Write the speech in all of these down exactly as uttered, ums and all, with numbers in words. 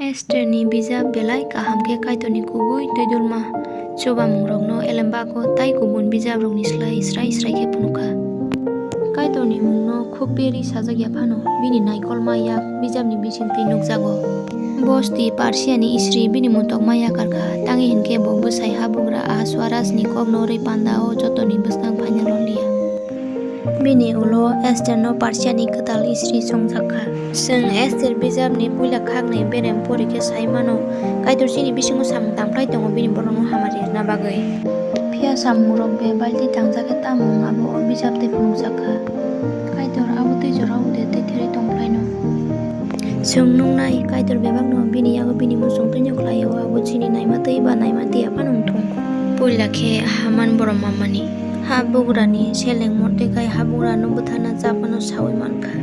Estherni bijap belai kaham khe Kaitorni kubui twidulma chubamungrokno elembago tai kubun bijaprokni slai srai srai khe phunukha. Kaitorni mungno khuk beri sajak ya phano, bini naikolma yak bijapni bisingtwi nukjago. Bosti Persiani isri bini mutokma yakarkha, tangwi hinkhe bo bwsai habugra Ahasuerusni kokno rwi pandao jotoni bwskang phaina loliya. Bini ulo Estherno Persiani kwtal isri songjakkha. Chwng Esther bijapni puila khakni berem pori khe sai mano, Kaitor chini bisingo samung tangphlai tongo bini borokno hamari rwna bagwi. Phiya samungrok bebak tei tangjak khe tamo wng abo o bijap tei phunukjak kha. Kaitor abo tei jorao de tei therwi tongphlaino. Chwng nuknai Kaitor bebakno bini yago bini muchung twino khlaio, abo chini naima twi ba naima twi aphano wng thung. Puila khe Haman borok mamani. Habugrani seleng Mordekai habugrano butharna chapano saui mankha.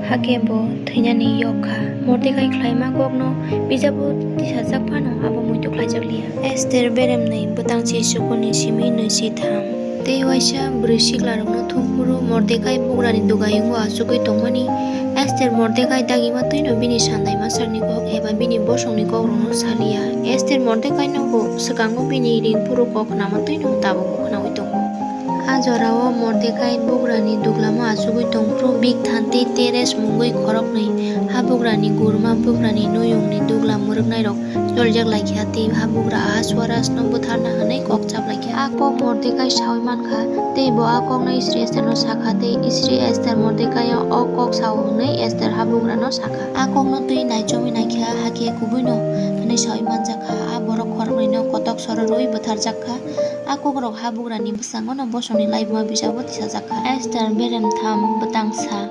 Hakhe bo thwinani yok kha. Mordekai khlaima kokno bijabo tisajak phano abo muitu khlaijakliya. Esther beremnwi bwtang chichukuni simi nwi si tham. Tei waisa bwrwi siklarokno thum phuru Mordekai bugrani dugaiyungo achugwi tongmani. Esther Mordekai dagima twino bini sandaima sakni kok eba bini bosongni kokrokno saliya. Esther Mordekaino bo swkango bini ring phuru kok khnama twino tabukbo khnaui tongo. A jorao Mordekai bugrani duglamo achugwi tongphuru Bigthan tei Teres mungwi khoroknwi habugrani gurma bugrani nuyungni dugla mwrwknairok choljak laikha tei habugra Ahasuerusno butharna hwnwi kok chaplaikha. A kok Mordekai saui mankha tei bo a kokno isri Estherno sakha tei isri Esther Mordekaino o kok sao hwnwi Esther habugrano sakha. A kokno twi naichomwi naikha, hakhe kubuino hwnwi saui manjakha. A borok khoroknwino kotok sororwi butharjakkha. A kokrok habugrani bwskangono bosongni laibuma bijabo tisajakha. Esther beremtham bwtang sa.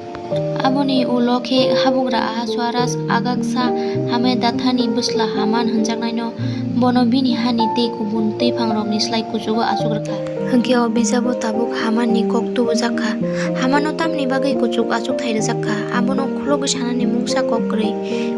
Aboni ulo khe habugra Ahasuerus Agagsa Hamedathani bwsla Haman hwnjaknaino bono bini hani tei kubun twiphangrokni slai kuchugo achuk rwkha. Hwnkhe o bijabo tabuk Hamanni kok tubujakha. Hamanno tamni bagwi kuchuk achukthai rwjakkha, abono khulogwi sanani mungsa kok kwrwi,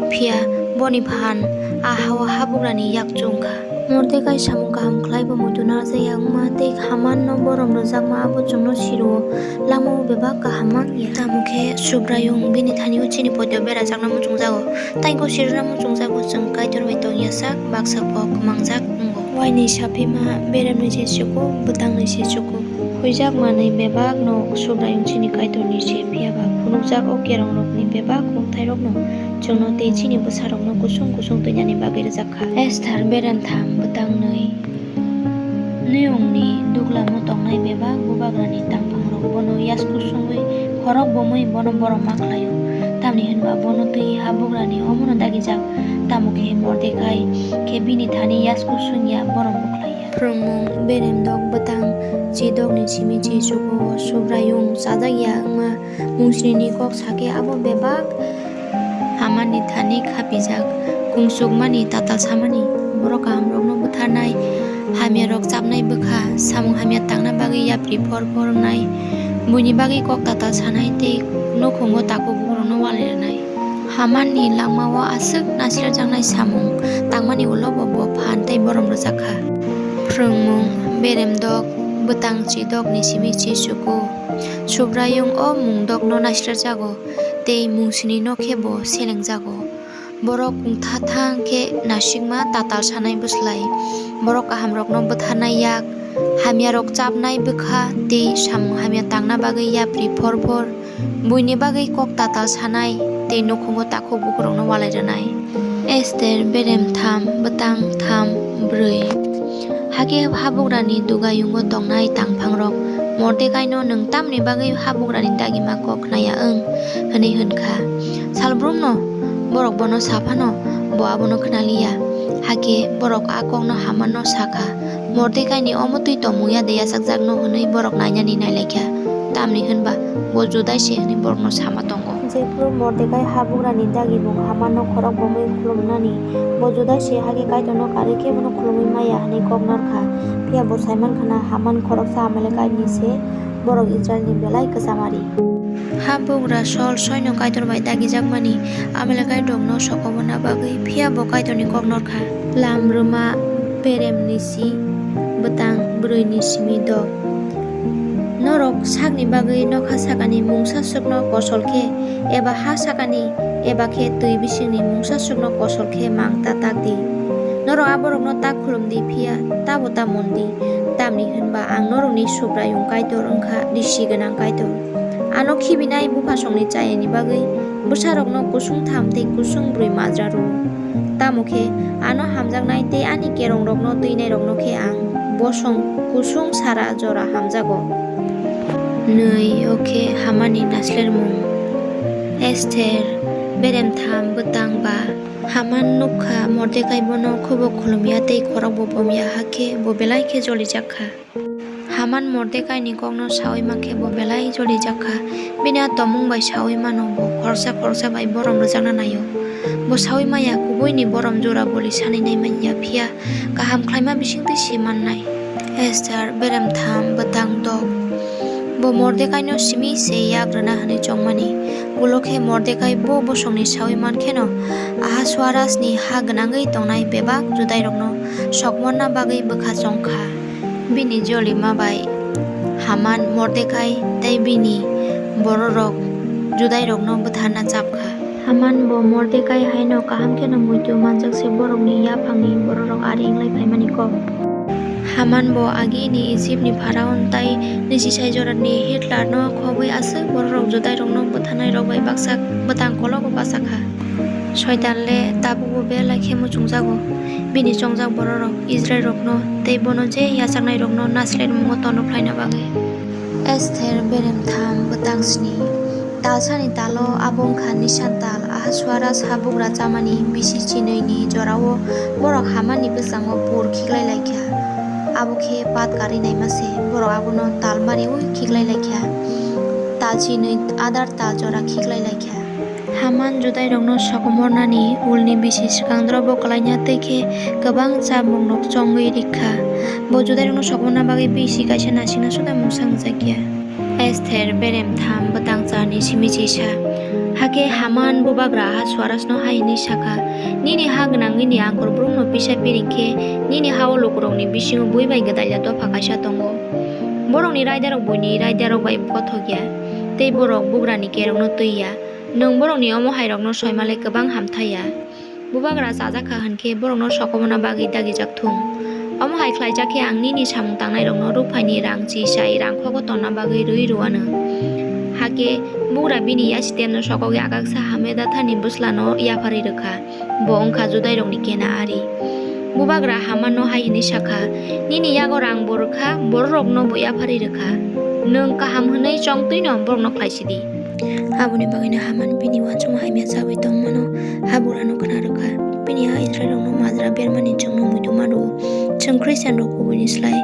phiya boni phan a ha-o habugrani yak chuk wngkha. Mordekai samung kaham khlai bo muitu narwkjakya wngma tei Hamanno borom rwjakma abo chwngno siro, lamao bebak kaham mangya. Tamo khe Subraiyung bini thani-o chini poito berajakna muchungjago, tei gosirwna muchungjago, chwng Kaitor bai tongya sak baksa kok mangjak wngo. Waini saphima beremni se chuku, bwtangni se chuku. Huijak manwi bebakno Subraiyung chini Kaitorni se phiya ba phunukjak o kerongrokni bebak kungthairokno chwngno tei chini bwsarokno kusung kusung twinani bagwi rwjak kha. Esther beremtham bwtang nwi. Nuyungni duglamo tongnai bebak bubagrani tangphangrok bono yasku sungwi khorok bomwi bono borom ma khlaio. Tamni hwnba bono twi habugrani omono dagijak, tamo khe Mordekai khe bini thani yasku sungya borom bo khlaiya. Phrwngmung beremdok bwtang chidokni simi chichugo Subraiyung chajakya wngma mungsnini kok sakhe abo bebak Hamanni thani khapijak, kungsukmani tatal samani, borok kahamrokno butharnai, hamyarok chapnai bwkha, samung hamya tangna bagwi yapri phor phor wngnai, buini bagwi kok tatal sanai tei nukhungo takhuk bukurokno walai rwnai. Hamanni langmao aswk naislerjaknai samung tangmani ulo bo bo phan tei borom rwjak kha. Phrwngmung beremdok bwtang chidokni simi chichugo. Subraiyung o mungdokno naislerjago tei mungsnino khe bo selengjago. Borok kungthathang khe nasikma tatal sanai bwslai, borok kahamrokno butharnai yak, hamyarok chapnai bwkha tei samung hamya tangna bagwi yapri phor phor, buini bagwi kok tatal sanai tei nukhungo takhuk bukurokno walai rwnai. Esther beremtham bwtang tham brwi. Hakhe habugrani dugaiyungo tongnai tangphangrok Mordekaino, "Nwng tamni bagwi habugrani dagima kok khnaya wng?" hwnwi hwn kha. Salbrumno borok bono sa phano bo abono khna liya. Hakhe borok a kokno Hamanno sa kha, "Mordekaini omo twi tongmung ya de yachakjakno?" hwnwi borok nainani nai lai kha, tamni hwn ba bo Judai se hwnwi borokno sama tongo. Jephru Mordekai habugrani dagimung Hamanno khorok bomwi khulumnani, bo Judai se, hakhe Kaitorno karwi khe bono khulumwi maya hwnwi kok nar kha. Phiya bo sai man khna Haman khoroksa Amalekaini se, borok Israilni belai kwcham ari. Habugra Sol soino Kaitor bai dagijakmani Amalekairokno sokobona bagwi, phiya bo Kaitorni kok nor kha. Lam rwma beremni si bwtang brwini simi dok. Norok sakni bagwi nokha sakani mungsa swkno kosol khe, eba ha sakani eba khe twi bisingni mungsaswkno kosol khe mang ta tak di. Norok a borokno ta khulum di, phiya tabo ta mon di, tamni hwn ba ang norokni Subraiyung Kaitor wng kha, risi gwnang Kaitor. Ano khibinai buphasongni chayani bagwi bwsarokno kusung tham tei kusung brwi majra rw-o. Tamo khe ano hamjaknai tei ani kerongrokno twinairokno khe ang bosong kusung sara jora hamjago. Nwi, o khe Hamani naslermung. Esther berem tham bwtang ba. Haman nuk kha Mordekai bono khubo khulum ya tei khorokbo bom ya, hakhe bo belai khe jolijak kha. Haman Mordekaini kokno saui mankhe bo belai jolijak kha. Bini a tongmung bai saui mano, bo khoroksa khoroksa bai borom rwjakna naio. Bo saui maya kubuini borom jora boli sanwi nai man ya, phiya kaham khlaima bisingtwi se mannai. Esther berem tham bwtang dok. Bo Mordekaino simi se yak rwna hwnwi chongmani. Ulo khe Mordekai bo bosongni saui mankheno Ahasuarasni ha gwnangwi tongnai bebak Judairokno sokmorna bagwi bwkha chong kha. Bini jolima bai Haman Mordekai tei bini bororok Judairokno butharna chap kha. Haman bo Mordekai haino kaham kheno muitu manjak se borokni yaphangni bororok ari wnglai phaimani kok. Haman bo agini Ijipni Pharaon tai nisi sai jorani Hitlerno khobwi aswk bororok Judairokno butharnairok bai baksa bwtang kologo bacha kha. Soitan le tabukbo belai khe muchungjago. Bini chongjak bororok Israilrokno tei bono je yachaknairokno naslermungo tono phlaina bagwi. Esther berem tham bwtang sni. Talsani talo, abo wng kha Nisan tal, Ahasuaras habugra chamani bisi chinwini jorao borok Hamani bwskango pur khiklai lai kha. Abo khe pat karwi naima se, borok abono tal mariui khiklai lai kha. Tal chinwi adar tal jora khiklai lai kha. Haman Judairokno sokomornani ulni bisi swkang drobo kwlaina twi khe kwbang chamungno chongwi rikha. Bo Judairokno sokomorna bagwi bisi kaisa nasikna suda mungsa wngjakya. Esther berem tham bwtang charni simi chisa. Hakhe Haman bubagra Ahasuarasno hai hwnwi sakha, "Nini ha gwnangwini angkor brumno pisa piring khe nini ha-o lukurokni bisingo bui bai gwdalya dopha kaisa tongo. Borokni raidarok buini raidarok bai bothokya, tei borok bugrani kerongno twiya." Nwng borokni omo hairokno soima le kwbang hamthai ya. Bubagra chajak kha hwn khe borokno sokomorna bagwi dagijak thung. Omo hai khlaijak khe ang nini samung tangnairokno rukphaini rang chisai rangkhogo tonna bagwi rwi rw anw. Hakhe bugra bini yasitemno sokogwi akaksa Hamedathani bwslano yapharwi rw kha. Bo wng kha Judairokni kena ari. Bubagra Hamanno hai hwnwi sa kha, "Nini yago rang bo rw kha, bororokno bo yapharwi rw kha. Nwng kaham hwnwi chong twino borokno khlai si di." Aboni bagwino Haman bini uansukma hamya chaui tongmano habugrano khna rw kha. Bini ha Israilrokno majra bermani chwngno muitu ma rw-o. Chwng Khristianrok kubuini slai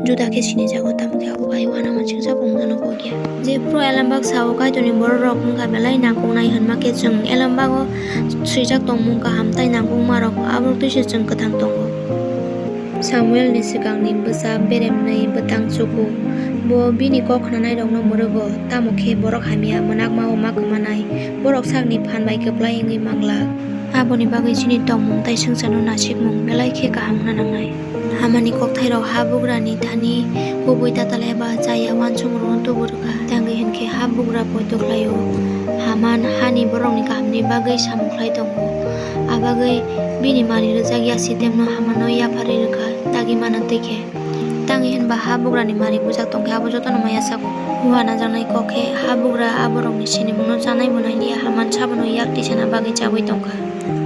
Juda khe sinijago, tamo khe abo bai uanamasingcha chapmung jano kok ya. Jephru elembak sao, Kaitorni bororok wng kha belai nangkuknai, hwnma khe chwng elembago swijak tongmung kaham tai nangkukmarok, aborok twi se chwng kwthang tongo. Samuelni swkangni bwsa beremnwi bwtang chuku. Bo bini kok khnanairokno mwrwgo, tamo khe borok hamya mwnakmao ma kwmanai, borok sakni phan bai kwplai wngwi mang glak. Aboni bagwi chini tongmung tai swngcharno nasikmung belai khe kaham wngna nangnai. Hamani kokthairok habugrani thani kubui tatal eba chaya uansukmungno tubu rw kha. Tangwi hwn khe habugra poito khlai-o. Haman hani borokni kahamni bagwi samung khlai tongo. Abagwi bini mari rwjak Yasitemno Hamanno yapharwi rw kha, dagi mana twi khe. Tangwi hwn ba habugrani mari bujak tong khe abo jotono ma yachago. Uanajaknai kok khe habugra aborokni sinimungno chanai bo nai liya, Haman sabono yak tisana bagwi chaui tong kha.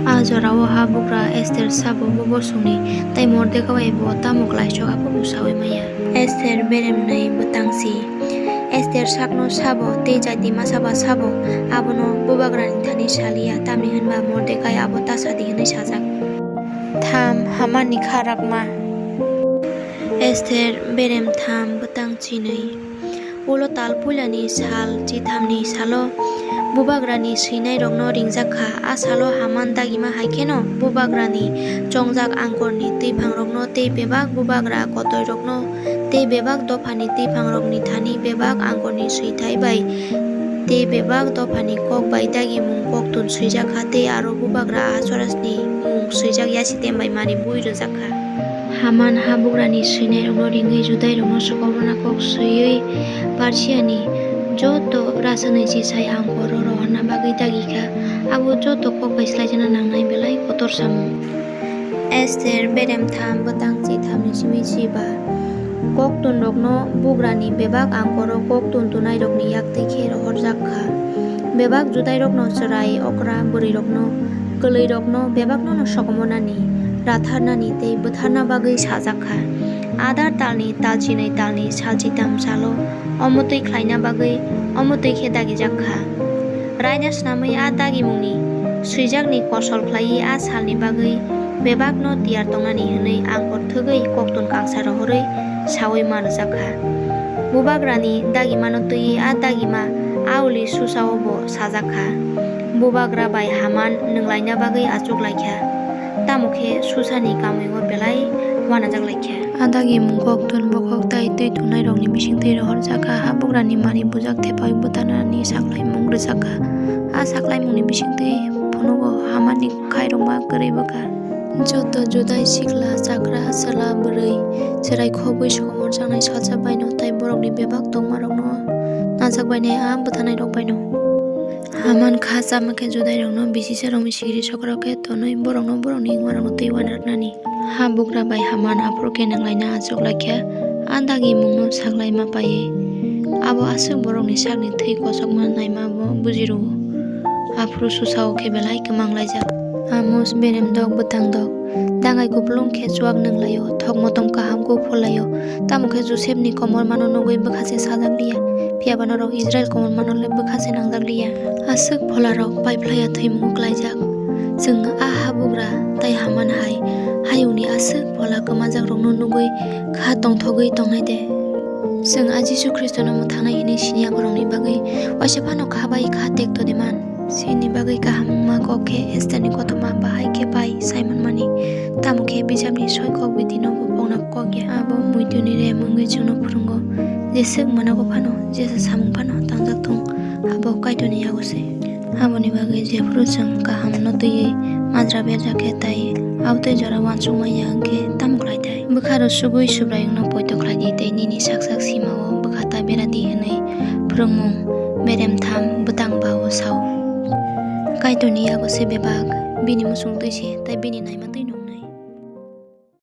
A jorao habugra Esther sabo bo bosongni, tai Mordekai bo tamo klaisok abo bo saui maya. Esther beremnwi bwtang si. Esther sakno sabo tei jati masa ba sabo, abono bubagrani thani saliya, tamni hwn ba Mordekai abo ta sa di hwnwi sajak. Tham Hamani kha rakma. Esther berem tham bwtang chinwi. Ulo tal puilani sal chithamni salo bubagrani swinairokno ringjak kha. A salo Haman dagima hai kheno bubagrani chongjak angkorni twiphangrokno tei bebak bubagra kotoirokno tei bebak dophani twiphangrokni thani bebak angkorni swithai bai tei bebak dophani kok bai dagimung koktun swijak kha tei aro bubagra Ahasuerusni mung swijak Yasitem bai mari bui rwjak kha. Haman habugrani swinairokno ringwi Judairokno sokomorna kok swiwi Persiani joto rasanwi chisai angkor rw-o. na bagwi dagi kha. Abo joto kok bai swlaijakna nangnai belai kotor samung. Esther berem tham bwtang chitham ni simi chiba. Koktun rokno bugrani bebak angkoro koktun tunai rokni yak twi khe rohorjak kha. Bebak Judai rokno chwrai okra bwrwi rokno kwlwi rokno bebakno no sokomornani, ratharnani tei bwtharna bagwi sajak kha. Adar talni talchinwi talni salchitam salo omo twi khlaina bagwi omo twi khe dagijak kha. Raida snamwi a dagimungni swijakni kosol khlaiwi a salni bagwi bebakno tiyar tongnani hwnwi angkor thwgwi koktun kangsa rohorwi saui ma rwjak kha. Bubagrani dagimano twiwi a dagima a uli Susao bo sajak kha. Bubagra bai Haman nwnglaina bagwi achuk lai kha, tamo khe Susani kamuio belai uanajak lai kha. A dagimung koktun bokhok tai twi tunairokni bisingtwi rohorjak kha, habugrani mari bujak thepaui bwtharnani saklaimung rwjak kha. A saklaimungni bisingtwi phunugo Hamanni khairokma kwrwi bwkha. Joto Judai sikla, chakra, chwla, bwrwi, chwrai khobwi sokomorjaknai salsa baino tei borokni bebak tongmarokno najak bainai a bwtharnairok baino. Haman kha chama khe Judairokno bisi se romwi sigiri sokrao khe tonwi borokno borokni wngmarokno twi uanarwknani. Habugra bai Haman aphuru khe nwnglaina achuk lai kha, a dagimungno saklaima paiwi. Abo aswk borokni sakni thwi kosokma naima bo buji rwo. Aphuru Susao khe belai kwmang laijak. Amos berem dok bwtang dok. Dangai kupulung khe chuak nwnglaio, thok motom kaham kuk phurlaio. Tamo khe Josepni komormano nugwi bwkha se sajak liya, phiya ba norok Israil komormano le bwkha se nangjak liya. Aswk pholarok paiphlaiya thwimung uklaijak. Chwng a habugra tai Haman hai hayungni aswk phola kwmajakrokno nugwi kha tongthogwi tongnai de? Chwng a Jisu Khristono mwthangnai hwnwi siniya borokni bagwi waisa phano kha bai kha tekto de man? Chini bagwi kaham wngma kok khe Estherni kothoma bahai khe pai sai manmani. Tamo khe bijapni soi kok bitino bo pokna kok ya. Abo muituni rem wngwi chwngno phwrwngo, jeswk mwnago phano, jesa samung phano tangjak thung, abo Kaitorni yago se. Aboni bagwi jephuru chwng kahamno twiwi majra berjak khe tai abotwi jora uansukma ya hwnkhe tamo khlai tai? Bwkharo sugwi Subraiyungno poito khlai di tei nini sak sak simao bwkha ta bera di hwnwi Phwrwngmung berem tham bwtang ba o sao. Kaitorni yago se bebak, bini muchung twi se, tei bini naima twi no.